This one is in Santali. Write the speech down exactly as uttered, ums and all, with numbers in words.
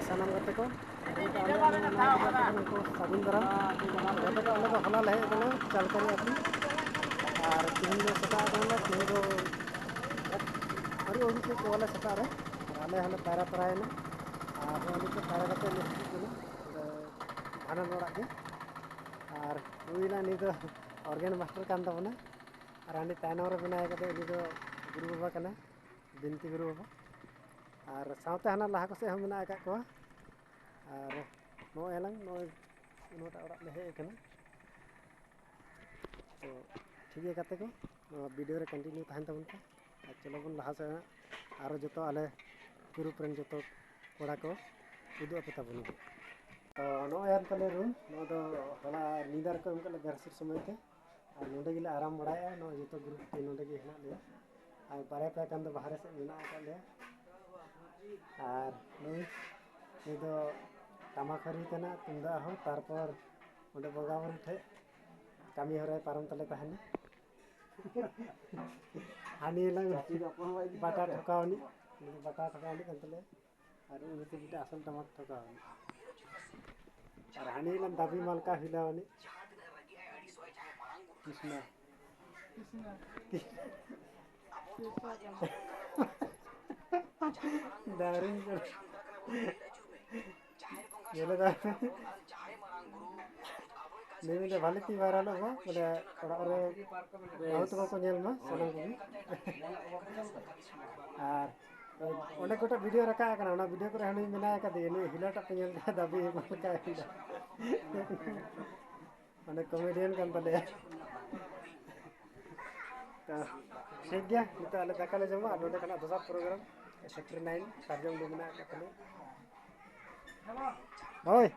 ᱥᱟᱱᱟᱢ ᱜᱟᱛᱮ ᱠᱚ, ᱟᱞᱮ ᱱᱚᱣᱟ ᱜᱟᱛᱮ ᱠᱚ ᱥᱟᱹᱜᱩᱱ ᱫᱟᱨᱟᱢ᱾ ᱜᱟᱛᱮ ᱠᱚ, ᱟᱞᱮ ᱫᱚ ᱦᱚᱞᱟ ᱞᱮ ᱦᱮᱡ ᱟᱠᱟᱱᱟ ᱪᱟᱞᱠᱟᱨᱤ ᱟᱹᱛᱩ, ᱟᱨ ᱛᱮᱦᱮᱧ ᱫᱚ ᱥᱮᱛᱟᱜ ᱟᱠᱟᱱᱟ, ᱛᱮᱦᱮᱧ ᱫᱚ ᱟᱹᱨᱩᱵ ᱟᱹᱜᱩ ᱠᱮᱫ ᱠᱚᱣᱟᱞᱮ ᱥᱮᱛᱟᱜ ᱨᱮ, ᱟᱨ ᱟᱞᱮ ᱦᱚᱸᱞᱮ ᱯᱟᱭᱨᱟ ᱯᱟᱭᱨᱟᱭᱮᱱᱟ, ᱟᱨ ᱱᱚᱜᱼᱚᱭ ᱱᱤᱛᱚᱜ ᱯᱟᱭᱨᱟ ᱠᱟᱛᱮ ᱞᱮ ᱦᱤᱡᱩᱜ ᱠᱟᱱᱟ ᱱᱚᱰᱮ ᱵᱷᱟᱸᱰᱟᱱ ᱚᱲᱟᱜ ᱜᱮ᱾ ᱟᱨ ᱦᱩᱭᱱᱟ, ᱱᱩᱭ ᱫᱚ organ master ᱠᱟᱱ ᱛᱟᱵᱚᱱᱟ, ᱟᱨ ᱦᱟᱸᱰᱮ ᱛᱟᱭᱱᱚᱢ ᱨᱮ ᱢᱮᱱᱟᱭ ᱠᱟᱫᱮ, ᱩᱱᱤ ᱫᱚ ᱜᱩᱨᱩ ᱵᱟᱵᱟ ᱠᱟᱱᱟᱭ, ᱵᱤᱱᱛᱤ ᱜᱩᱨᱩ ᱵᱟᱵᱟ᱾ ᱟᱨ ᱥᱟᱶᱛᱮ ᱦᱟᱱᱟ ᱞᱟᱦᱟ ᱠᱚᱥᱮᱫ ᱦᱚᱸ ᱢᱮᱱᱟᱜ ᱟᱠᱟᱫ ᱠᱚᱣᱟ᱾ ᱟᱨ ᱱᱚᱜᱼᱚᱭ ᱟᱞᱟᱝ ᱱᱚᱜᱼᱚᱭ ᱱᱚᱣᱟᱴᱟᱜ ᱚᱲᱟᱜ ᱞᱮ ᱦᱮᱡ ᱟᱠᱟᱱᱟ᱾ ᱛᱚ ᱴᱷᱤᱠ ᱜᱮᱭᱟ ᱜᱟᱛᱮ ᱠᱚ, ᱱᱚᱣᱟ video ᱨᱮ continue ᱛᱟᱦᱮᱱ ᱛᱟᱵᱚᱱ ᱯᱮ᱾ ᱟᱨ ᱪᱚᱞᱚ ᱵᱚᱱ ᱞᱟᱦᱟ ᱥᱮᱫ ᱦᱟᱸᱜ, ᱟᱨᱚ ᱡᱚᱛᱚ ᱟᱞᱮ group ᱨᱮᱱ ᱡᱚᱛᱚ ᱠᱚᱲᱟ ᱠᱚ ᱩᱫᱩᱜ ᱟᱯᱮ ᱛᱟᱵᱚᱱ᱾ ᱛᱚ ᱱᱚᱜᱼᱚᱭ ᱟᱨ ᱛᱟᱞᱮ room, ᱱᱚᱣᱟ ᱫᱚ ᱦᱚᱞᱟ ᱧᱤᱫᱟᱹ ᱨᱮᱠᱚ ᱮᱢ ᱠᱟᱜ ᱞᱮ rehearsal ᱥᱚᱢᱚᱭ ᱛᱮ, ᱟᱨ ᱱᱚᱸᱰᱮ ᱜᱮᱞᱮ ᱟᱨᱟᱢ ᱵᱟᱲᱟᱭᱮᱫᱼᱟ᱾ ᱱᱚᱜᱼᱚᱭ ᱡᱚᱛᱚ group ᱛᱮ ᱱᱚᱸᱰᱮ ᱜᱮ ᱦᱮᱱᱟᱜ ᱞᱮᱭᱟ, ᱟᱨ ᱵᱟᱨᱭᱟ ᱯᱮᱭᱟ ᱜᱟᱱ ᱫᱚ ᱵᱟᱦᱨᱮ ᱥᱮᱫ ᱢᱮᱱᱟᱜ ᱟᱠᱟᱫ ᱞᱮᱭᱟ᱾ ᱟᱨ ᱱᱩᱭ, ᱱᱩᱭ ᱫᱚ ᱴᱟᱢᱟᱠ ᱦᱚᱸ ᱨᱩᱭ ᱠᱟᱱᱟ, ᱛᱩᱢᱫᱟᱜ ᱦᱚᱸ, ᱛᱟᱨᱯᱚᱨ ᱚᱸᱰᱮ ᱵᱚᱸᱜᱟ ᱵᱩᱨᱩ ᱴᱷᱮᱡ ᱠᱟᱹᱢᱤ ᱦᱚᱨᱟᱭ ᱯᱟᱨᱚᱢ ᱛᱟᱞᱮ ᱛᱟᱦᱮᱱᱟ᱾ ᱦᱟᱹᱱᱤ ᱞᱟᱝ ᱵᱟᱴᱟ ᱴᱷᱚᱠᱟᱣ ᱟᱹᱱᱤᱡ, ᱩᱱᱤ ᱫᱚ ᱵᱟᱴᱟ ᱴᱷᱚᱠᱟᱣ ᱟᱹᱱᱤᱡ ᱠᱟᱱ ᱛᱟᱞᱮᱭᱟ᱾ ᱟᱨ ᱩᱱᱤ ᱫᱚ ᱢᱤᱫᱴᱮᱱ ᱟᱥᱚᱞ ᱴᱟᱢᱟᱠ ᱴᱷᱚᱠᱟᱣ ᱟᱹᱱᱤᱡ᱾ ᱟᱨ ᱦᱟᱹᱱᱤ ᱞᱟᱝ ᱫᱟᱹᱵᱤ ᱢᱟᱞᱠᱟ ᱦᱤᱞᱟᱹᱣ ᱟᱹᱱᱤᱡ᱾ ᱠᱨᱤᱥᱱᱟ᱾ ᱫᱟᱨᱩᱱ ᱠᱟᱱᱟ᱾ ᱧᱮᱞᱮᱫᱟ᱾ ᱱᱩᱭ ᱢᱤᱫᱴᱮᱱ ᱵᱷᱟᱞᱮ ᱛᱤ ᱵᱟᱭ ᱨᱟᱱᱚᱜ ᱢᱟ, ᱵᱚᱞᱮ ᱚᱲᱟᱜ ᱨᱮ ᱵᱟᱹᱦᱩ ᱛᱟᱠᱚ ᱠᱚ ᱧᱮᱞ ᱢᱟ, ᱥᱟᱱᱟᱢ ᱠᱚᱜᱮ᱾ ᱟᱨ ᱚᱸᱰᱮ ᱚᱠᱟᱴᱟᱜ video ᱨᱟᱠᱟᱵ ᱟᱠᱟᱱᱟ, ᱚᱱᱟ video ᱠᱚᱨᱮ ᱦᱟᱹᱱᱤ ᱢᱮᱱᱟᱭ ᱟᱠᱟᱫᱮᱭᱟ, ᱱᱩᱭ ᱦᱤᱞᱟᱹᱴᱟᱜ ᱯᱮ ᱧᱮᱞ ᱠᱮᱫᱟ, ᱫᱟᱹᱵᱤ ᱮᱢ ᱞᱮᱠᱟ ᱦᱤᱞᱟᱹ᱾ ᱚᱸᱰᱮ comedian ᱠᱟᱱ ᱛᱟᱞᱮᱭᱟ᱾ ᱛᱚ, ᱴᱷᱤᱠ ᱜᱮᱭᱟ, ᱱᱤᱛᱚᱜ ᱟᱞᱮ ᱫᱟᱠᱟ ᱞᱮ ᱡᱚᱢᱟ ᱟᱨ ᱱᱚᱸᱰᱮ ᱠᱷᱚᱱᱟᱜ ᱫᱚᱥᱟᱨ program sector nine ᱥᱟᱨᱡᱚᱢ ᱰᱩᱝ ᱢᱮᱱᱟᱜ ᱟᱠᱟᱫ ᱛᱟᱞᱮᱭᱟ᱾ ᱦᱳᱭ᱾